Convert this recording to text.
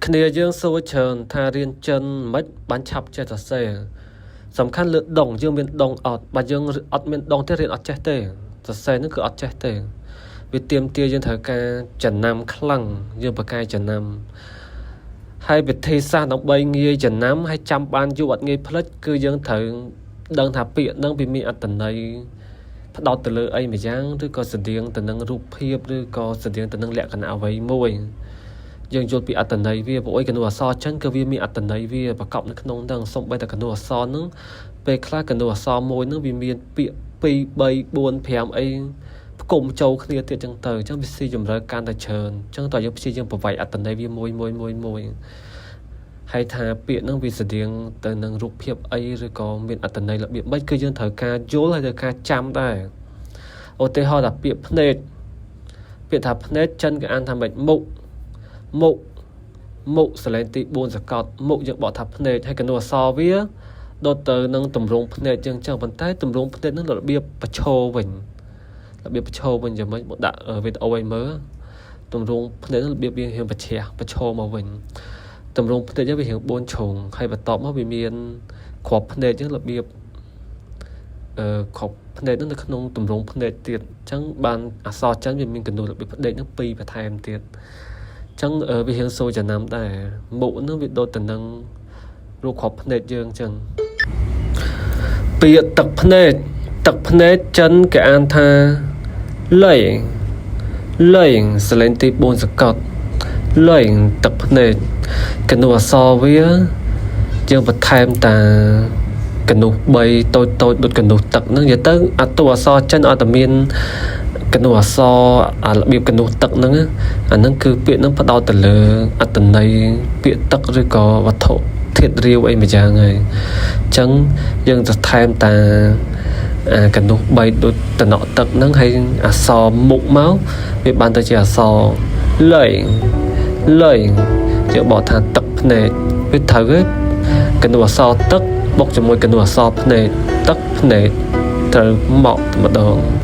គ្នាយើងសួរច្រើនថារៀនចិនមិនបានឆាប់ចេះសរសេរសំខាន់លើដងយើងមានដងអត់បើយើងអត់មានដងទេរៀនអត់ចេះទេសរសេរហ្នឹងគឺអត់ចេះទេវាទាមទារយើងត្រូវការចំណាំខ្លាំងយើងប្រកែចំណាំហើយវិធីសាស្ត្រដើម្បីងាយចំណាំហើយចាំបានយូរអត់ងាយភ្លេចគឺយើងត្រូវដឹងថាពាក្យហ្នឹងវាមានអត្ថន័យផ្ដោតទៅលើអីមួយយ៉ាងឬក៏ស្តៀងទៅនឹងរូបភាពឬក៏ស្តៀងទៅនឹងលក្ខណៈអ្វីមួយយើងយល់ពីអត្ថន័យវាព្រោះអីកនុអក្សរចិនក៏វាមានអត្ថន័យវាប្រកបនៅក្នុងហ្នឹងសូម្បីតែកនុអក្សរហ្នឹងពេលខ្លះកនុអក្សរមួយហ្នឹងវាមានពាក្យ2 3 4 5អីផ្គុំចូលគ្នាទៀតចឹងទៅអញ្ចឹងវាស៊ីជម្រៅកាន់តែច្រើនអញ្ចឹងតើយើងព្យាយាមប្រវាយអត្ថន័យវាមួយមួយមួយមួយហើយថាពាក្យហ្នឹងវាស្តៀងទៅនឹងរូបភាពអីឬក៏មានអត្ថន័យរបៀបម៉េចគឺយើងត្រូវការយល់ហើយត្រូវការចាំដែរឧទាហរណ៍ថាពាក្យភ្នែកពាក្យថាភ្នែកចិនគេអានថាម៉េចមុខមុខមុខសលេងទី4សកតមុខយើងបកថាភ្នែកហើយកនុអក្សរវាដូចទៅនឹងតម្រងភ្នែកយើងចឹងប៉ុន្តែតម្រងភ្នែកនឹងរបៀបប្រឈរវិញរបៀបប្រឈរវិញយ៉ាងម៉េចមកដាក់វីដេអូឲ្យមើលតម្រងភ្នែកនឹងរបៀបវារៀងប្រឆាះប្រឈរមកវិញតម្រងភ្នែកវារៀង4ជ្រុងហើយបន្ទាប់មកវាមានគ្រាប់ភ្នែកចឹងរបៀបអឺគ្រាប់ភ្នែកនឹងនៅក្នុងតម្រងភ្នែកទៀតអញ្ចឹងបានអក្សរចិនវាមានកនុរបៀបផ្ដេកនឹងពីរបន្ថែមទៀតអញ្ចឹងវារៀងសូចំណាំដែរមុខនឹងវាដូចទៅនឹងរូបគ្រាប់ភ្នែកយើងអញ្ចឹងពាក្យទឹកភ្នែកទឹកភ្នែកចិនគេអានថាលេងលេងសលេងទី4សកត់លេងទឹកភ្នែកកនុអក្សរវាយើងបន្ថែមតាកនុះ3តូចតូចដូចកនុះទឹកហ្នឹងនិយាយទៅអត់តួអក្សរចិនអត់តែមានកនុះអក្សរអារបៀបកនុះទឹកហ្នឹងអាហ្នឹងគឺពាក្យហ្នឹងផ្ដោតទៅលើអត្ថន័យពាក្យទឹកឬក៏វត្ថុធាតុរាវអីមួយយ៉ាងហើយអញ្ចឹងយើងទៅថែមតាអាកនុះ3ដូចតំណក់ទឹកហ្នឹងហើយអក្សរមុខមកវាបានទៅជាអក្សរលេងលេងយើងបកថាទឹកភ្នែកវាត្រូវទេកនុះអក្សរទឹកបុកជាមួយកនុះអក្សរភ្នែកទឹកភ្នែកត្រូវមកម្ដង។